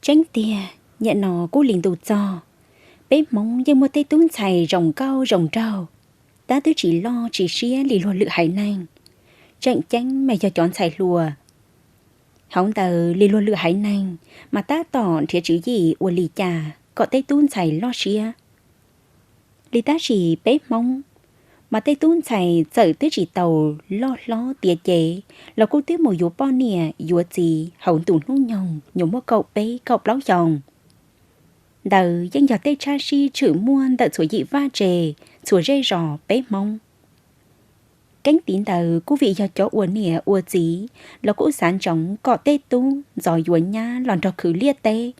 Tseeb tiag, nyem no kuj li ntu txog, peb Hmoob yeej muaj tej tub ntxhais zoo nkauj zoo nraug, tab twb tsis loj tsis siab li luag lwm haiv neeg. Tseem ceeb mas yog cov ntxhais hluas hauv ntawd li luag lwm haiv neeg mas tab tom nrhiav tswv yim ua li cas kom tej tub ntxhais loj siab. Li tab sis peb Hmoob mas tej tub ntxhais txawm twb tsis tau loj hlob tiav cev los kuj twb mus yuav poj niam yuav txiv hauv ntu hnub nyoog nyuam muaj kaum peb kaum plaub xyoos. Ntawd yeej yog tej tshaj sij tshwm muaj ntawm txhua yim vaj tse, txhua zej zos peb Hmoob. Keeb tiv ntawd kuj vim yog cov ua niam ua txiv los kuj xav ntsoov kom tej tub ntxov yuav nyab los nrog khwv liaj teb.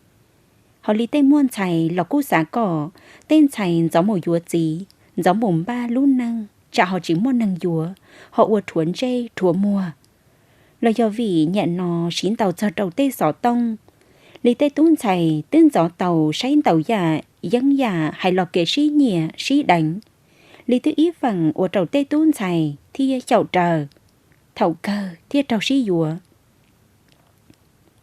Ho li tej muaj ntxhais los kuj xav kom tej ntxhais ntxov mus yuav txiv, ntxov mus npaj lub neej tsam ho tsis muaj neeg yuav, ho ua rhuav ntsej rhuav muag. Los yog vim nyem no siv ntaus txog rau tej xov tooj, li tej tub ntxhais twb ntxov tau saib ntaus yam yeeb yam hais los kev sib nyiam sib deev, li twb ib feem ua rau tej tub ntxhais thiaj xyaum raws thaum kawg thiaj raug sib yuav.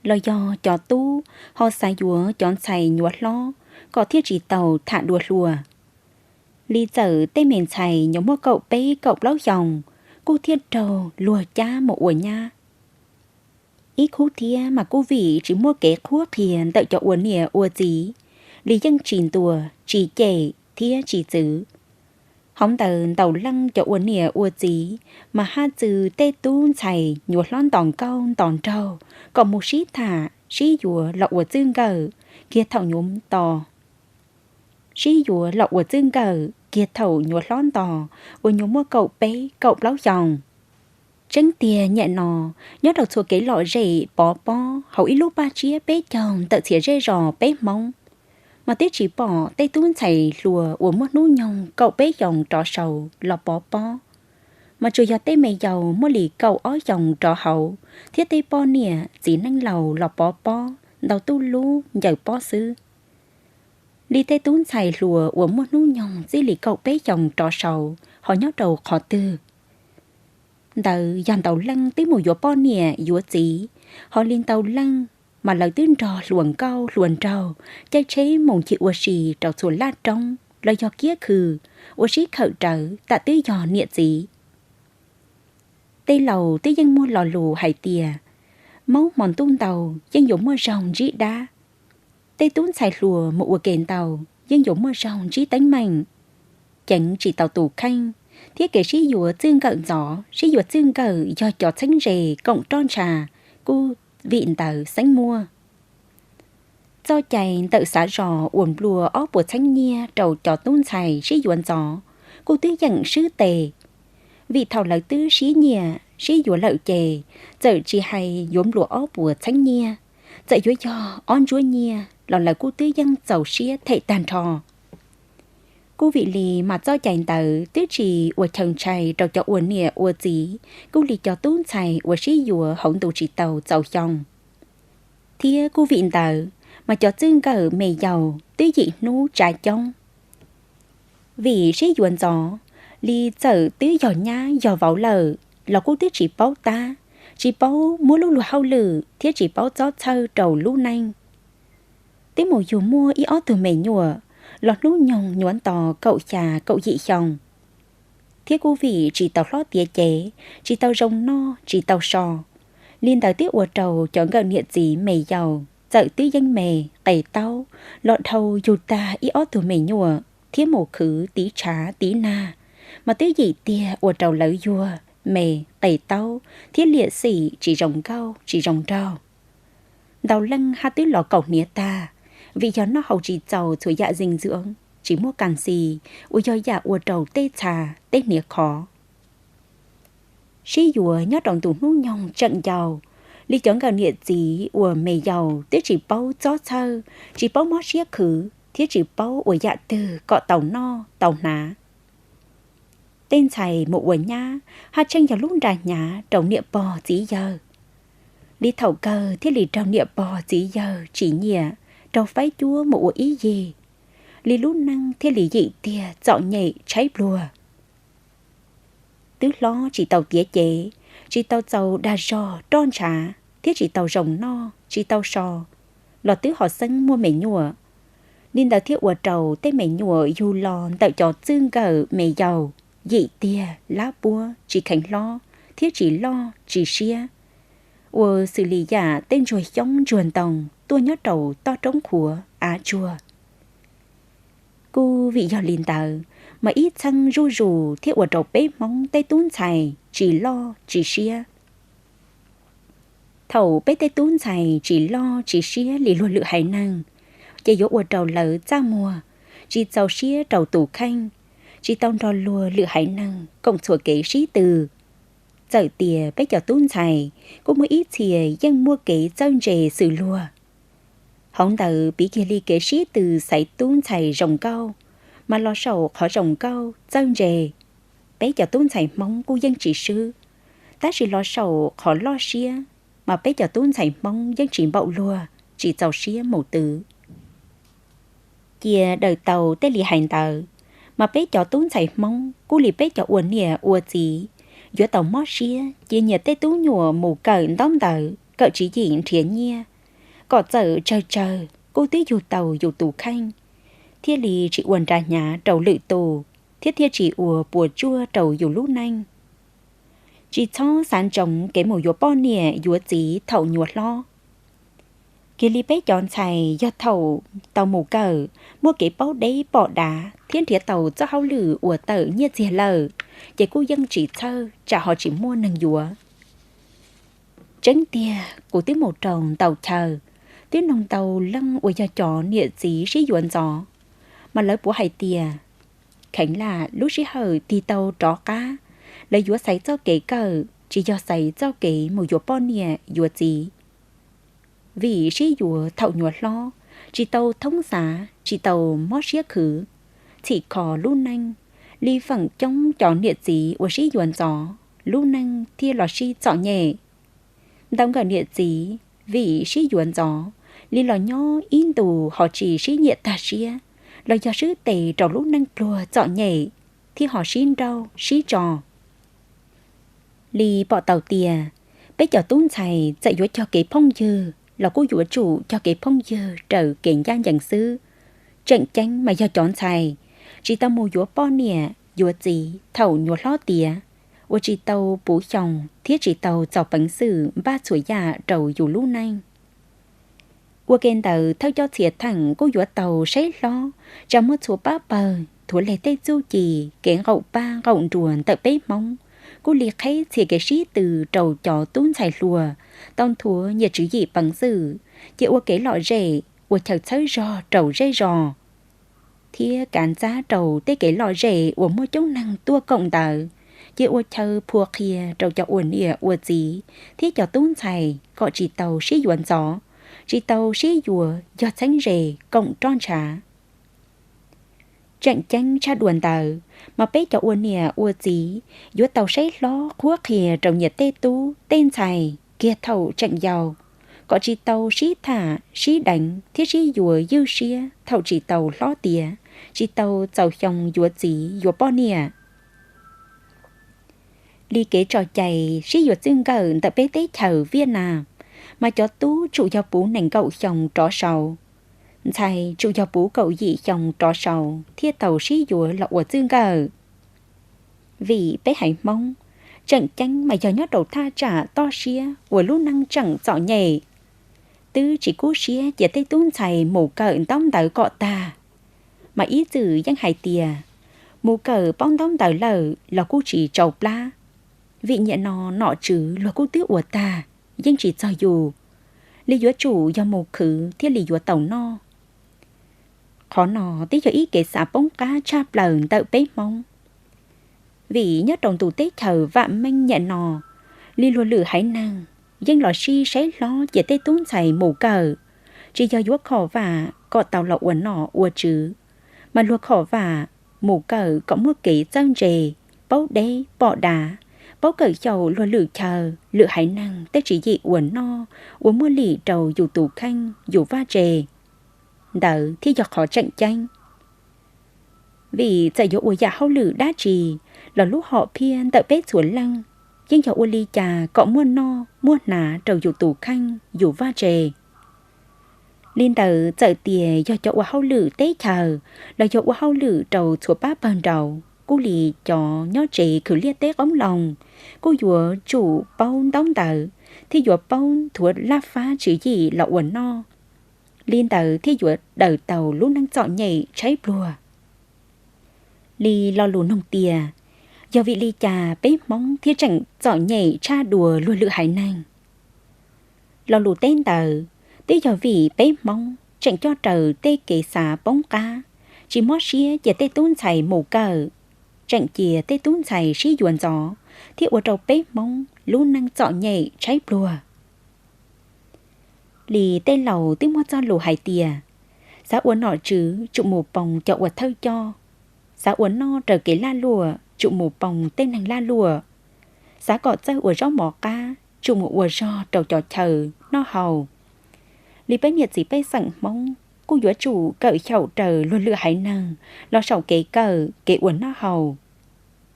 Los yog cov tub ho xav yuav cov ntxhais nyuam hlob kom thiaj tsis tau tham dua hluas. Li txawm tej me ntxhais nyuam muaj kaum peb kaum plaub xyoos kuj thiaj raug luag cab mus ua nyab. Ib khub thiab mas kuj vim tsis muaj kev qhuab qhia ntawm cov ua niam ua txiv, li yeej tsis ntuas tsis cem thiab tsis txwv. Hauv ntawm ntaus leej cov ua niam ua txiv mas haj txwv tej tub ntxhais nyuam hlob ntos nkauj ntos nraug kom mus sib tham sib yuav los ua txij nkawm kiag thaum nyuam nto, sib yuav los ua txij nkawm kiag thaum nyuam hlob nto uas nyuam muaj kaum peb kaum plaub xyoos. Tseeb tiag nyem no, nyob rau txhua kev lom zem pov pob hauv ib lub paj tsiab peb caug ntawm txhia zej zos peb Hmoob, mas twb tsis pom tej tub ntxhais hluas uas muaj hnub nyoog kaum peb xyoos rov saud los pov pob, mas tsuas yog tej me yaus muaj li kaum ob xyoos rov hauv thiab tej poj niam txiv neej laus los pov pob ntau tuj lub ncaws pob xwb. Li tej tub ntxhais hluas uas muaj hnub nyoog txij li kaum peb xyoos rov saud ho nyob rau qhov twg? Ntawd yog ntau leej twb mus yuav poj niam yuav txiv, ho li ntau leej mas lawv twb nrog hluas nkauj hluas nraug caij tsheb mus ncig ua si rau txhua laj roob los yog kiab khw, ua sib khawm rawv tam twb yog niam txiv. Tej laus twb yeej muaj lo lus hais tias, maub hmo ntuj ntau yeej yuav muaj zaug ntsib dab. Tej tub ntxhais hluas mus ua ke ntau yeej yuav muaj zaug ntsib teeb meem, ceev tsis tau tus kheej, thiab kev sib yuav txij nkawm ntxov sib yuav txij nkawm yog cov txheeb ze koom roj ntsha kuj vim ntawd xeeb muaj. Txoj cai ntawm xav zos uas nplua ob puas txheeb nyiaj rau cov tub ntxhais sib yuav ntxov kuj twb yeem swb tes, vim thaum lawv twb sib nyiam sib yuav lawm ces txawm tsis hais yuav nplua ob puas txheeb nyiaj, txawm yuav yog ob ntsuab nyiaj los lawv kuj twb yeej txaus siab them tag nrho. Kuj vim li mas txoj cai ntawd twb tsis ua chaw ntshai rau cov ua niam ua txiv, kuj li cov tub ntxhais uas sib yuav hauv ntu tsis tau txaus xyoo. Thiab kuj vim ntawd mas cov txij nkawm me yaus twb yim hnub tsa coob. Vim sib yuav ntxov, li txawm twb yog nyab yog vauv lawm los kuj twb tsis paub tab, tsis paub muab lub luag hauj lwm thiab tsis paub txob txhawj rau lub neej. Twb mus yug muaj ib ob tug me nyuam los hnub nyoog nyuam nto kaum xya kaum yim xyoo, thiab kuj vim tsis tau hlob tiav cev, tsis tau zoo noj tsis tau so, li ntawd twb ua rau cov nkawm niam txiv me yaus txawm twb yeej me, qe taub, los dhau yug tag ib ob tug me nyuam thiab mus khwv tiv tshav tiv nag, mas twb yim tiag ua rau lawv yuag, me, qe taub thiab liam xim tsis zoo nkauj tsis zoo nraug. Ntau leej haj twb los kaum hniav tag, vim yog noj haus tsis txaus txhua yam zis ntxwv, tsis muaj kas xis uas yog yam ua rau tej txha tej hniav khov. Sib yuav nyob rau ntu hnub nyoog tseem ncau, li cov nkawm niam txiv uas me yaus twb tsis paub txob txhawj, tsis paub mob siab khwv thiab tsis paub ua yam twg kom tau noj tau hnav. Tej ntxhais mus ua nyab haj tsheej yog lub nra hnyav rau niam pog txiv yawg. Li thaum kawg thiaj li raug niam pog txiv yawg tsis nyiam, raug faib cuab mus ua ib yig, li lub neej thiaj li yim tiag txom nyem tshaib pluag. Twb hlob tsis tau tiav cev, tsis tau txaus dag zog roj ntshav thiab tsis tau zoo noj tsis tau so, los twb ho xeeb muaj me nyuam. Li ntawd thiaj ua rau tej me nyuam yug los ntawm cov txwj nkawm me yaus, yim tiag, lab puab, tsis kheev hlob thiab tsis loj tsis siab, ua xws li yam tej ntsuag xyoob ntsuag ntoo tuaj nyob rau toj roob qhuav av tsuag. Kuj vim yog li ntawd, mas ib txheeb zuj zus thiaj ua rau peb Hmoob tej tub ntxhais tsis loj tsis siab. Thaum peb tej tub ntxhais tsis loj tsis siab li luag lwm haiv neeg, ces yuav ua rau lawv txaj muag, tsis txaus siab rau tus kheej, tsis tau nrog luag lwm haiv neeg koom txhua kev sib tw. Txawm tias peb cov tub ntxhais kuj muaj ib txhia yeej muaj kev txawj ntse xws luag. Hauv ntawd piv kiag li kev sib tw xaiv tub ntxhais zoo nkauj, mas los saum qhov zoo nkauj txawj ntse, peb cov tub ntxhais Hmoob kuj yeej tsis swb. Tab sis los saum qhov loj siab, mas peb cov tub ntxhais Hmoob yeej tsis npaum luag, tsis txaus siab mus twv. Cia daws tau tej li hais ntawd, mas peb cov tub ntxhais Hmoob kuj li peb cov ua niam ua txiv, yuav tau mob siab cia nyias tej tub nyuam mus kawm ntaub ntawv, kawm tswv yim nrhiav nyiaj, kom txawm tsawg tsawg kuj twb yug tau yus tus kheej, thiaj li tsis ua nra hnyav rau lwm tus, thiab thiaj tsis ua puas tsuaj rau yus lub neej. Tsis txhob xav ntsoov kev mus yuav poj niam yuav txiv thaum nyuam hlob. Kiag li peb cov ntxhais yog thaum tau mus kawm, muaj kev paub deb pom dav thiab nrhiav tau txoj hauj lwm uas tawm nyiaj txiag lawm, ces kuj yeej tsis txhawj tsam ho tsis muaj neeg yuav. Tseeb tiag kuv twb mus rau ntau chaw, twb noog ntau leej uas yog cov niam txiv sib yuav ntxov, mas lawv puav hais tias kheev lam lub sij hawm tig tau rov qab, lawv yuav xaiv txoj kev kawm tsis yog xaiv txoj kev mus yuav poj niam yuav txiv. Vim sib yuav thaum nyuam hlob, tsis tau thoob xav, tsis tau mob siab khwv, txhim kho lub neej, li feem coob cov niam txiv uas sib yuav ntxov, lub neej thiaj los sib txom nyem. Ntau nkawm niam txiv vim sib yuav ntxov, li los nyob ib ntus ho tsis sib nyiam tag siab, los yog swb tes rau lub neej pluag txom nyem, thiaj ho sib nrauj sib tso. Li pom tau tias, peb cov tub ntxhais txawm yuav cog kev phooj ywg los kuj yuav tsum cog kev phooj ywg raws kev ncaj ncees xwb. Tseem ceeb mas yog cov ntxhais tsis tau mus yuav poj niam yuav txiv thaum nyuam hlob tiav, uas tsis tau puv xyoos thiab tsis tau txaus peev xwm npaj txhua yam rau yus lub neej. Ua ke ntawd thawj coj txhia theem kuj yuav tau saib hlob, tsam muaj txhua pab pawg thuav leg tej txuj ci, kev nqaum paj nqaum nruas ntawm peb Hmoob, kuj li qheb txhia kev sib tw rau cov tub ntxhais hluas tau nthuav nyias tswv yim peev xwm, ces ua kev lom zem ua chaw txhawb zog rau zej zos, thiab kav ntxab rau tej kev lom zem uas muaj coob neeg tuaj koom ntawd, ces ua chaw phua qhia rau cov ua niam ua txiv thiab cov tub ntxhais kom tsis tau sib yuav ntxov, tsis tau sib yuav yog txheeb ze koom roj ntshav. Tseem ceeb tshaj dua ntawd, mas peb cov ua niam ua txiv yuav tau saib hlob qhuab qhia rau nyias tej tub tej ntxhais kiag thaum tseem yau, kom tsis tau sib tham sib deev thiab sib yuav ywj siab thaum tsis tau hlob tiav, tsis tau txaus xyoo yuav txiv yuav poj niam. Li kev tso cai sib yuav txij nkawm ntawm peb teb chaws Viaj Nam, mas cov tub tsum yog puv nees nkaum xyoo rov saud, ntxhais tsum yog puv kaum yim xyoo rov saud thiaj tau sib yuav los ua txij nkawm. Vim peb haiv Hmoob, tseem ceeb mas yog nyob rau thaj tsam toj siab uas lub neej tseem txom nyem, twb tsis kub siab cia tej tub ntxhais mus kawm ntaub ntawv kom tag. Mas ib txwm yeej hais tias, mus kawm paub ntaub ntawv lawm los kuj tsis tsau plab, vim nyiam no nom tswv luag kuj twb ua tag, yeej tsis txog yus, li yuav tsum yog mus khwv thiaj li yuav tau noj. Qhov no twb yog ib kev xav poob qab tshaj plaws ntawm peb Hmoob. Vim nyob rau ntu teb chaws vam meej nyiam no, li luag lwm haiv neeg yeej los sib saib hlob cia tej tub ntxhais mus kawm, tsis yog yuav khom vam kom tau los ua nom ua tswv, mas luag khom vam mus kawm kom muaj kev txawj ntse, paub deb pom dav, paub kawm xyaum luag lwm chaw lwm haiv neeg tej tswv yim uas noj, uas muaj lim rau yus tus kheej yus vaj tse. Ntawd thiaj yog qhov tseem ceeb. Vim txawm yuav ua yam hauj lwm dab tsi los lub hom phiaj ntawm peb txhua leej yeej yog ua li cas kom muaj noj muaj hnav rau yus tus kheej yus vaj tse. Li ntawd txawm tias yog cov ua hauj lwm teb chaws los yog ua hauj lwm rau txhua pab pawg nraud, kuj li cov nyob tsev khwv liaj teb qoob loo, kuj yuav tsum paub ntaub ntawv thiab yuav paub nthuav laj fab tswv yim los ua noj. Li ntawd thiaj yuav daws tau lub neej txom nyem tshaib pluag. Li lo lus nug tias, yog vim li cas peb Hmoob thiaj tseem txom nyem tshaj dua luag lwm haiv neeg? Lo lus teb ntawd, twb yog vim peb Hmoob tseem coj raws tej kev xav poob qab, tsis mob siab cia tej tub ntxhais mus kawm, tseem cia tej tub ntxhais sib yuav ntxov, thiaj ua rau peb Hmoob lub neej txom nyem tshaib pluag. Li tej laus twb muaj txoj lus hais tias, xav ua nom tswv tsum mus poo cov ua thawj coj, xav ua noj raws kev laj luam tsum mus poo tej neeg laj luam, xav kom txawj ua zaub mov qab tsum mus ua zog rau cov chaw noj haus. Li peb niam txiv pej xeem Hmoob kuj yuav tsum kawm xyaum raws luag lwm haiv neeg los saum kev kawm kev ua noj haus.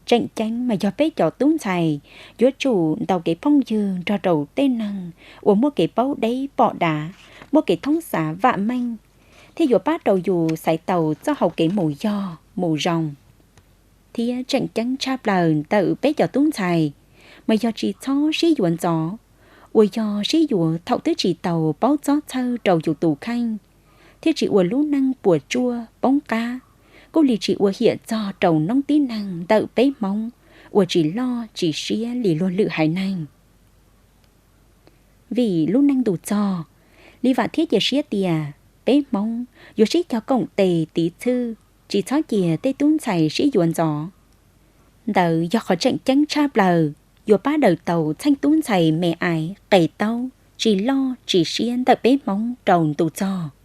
Tseem ceeb mas yog peb cov tub ntxhais yuav tsum ntaus kev phooj ywg nrog rau tej neeg uas muaj kev paub deb pom dav, muaj kev thoob xav vam meej, thiaj yuav pab rau yus xaiv tau txoj hau kev mus yog mus zoo. Thiab tseem ceeb tshaj plaws ntawm peb cov tub ntxhais, mas yog tsis txhob sib yuav ntxov, uas yog sib yuav thaum twb tsis tau paub txob txhawj rau yus tus kheej, thiaj tsis ua lub neej puas tsuaj poob qab, kuj li tsis ua hiam txog rau noob tib neeg ntawm peb Hmoob uas tsis loj tsis siab li luag lwm haiv neeg. Vim lub neej ntu txog, li vam thiab cia siab tias peb Hmoob yuav sib cog koom tes tiv txhwj, tsis txhob cia tej tub ntxhais sib yuav ntxov. Ntawd yog qhov tseem ceeb tshaj plaws yuav pab daws tau txheej tub ntxhais me aiv qe taub tsis loj tsis siab ntawm peb Hmoob rau ntu txog.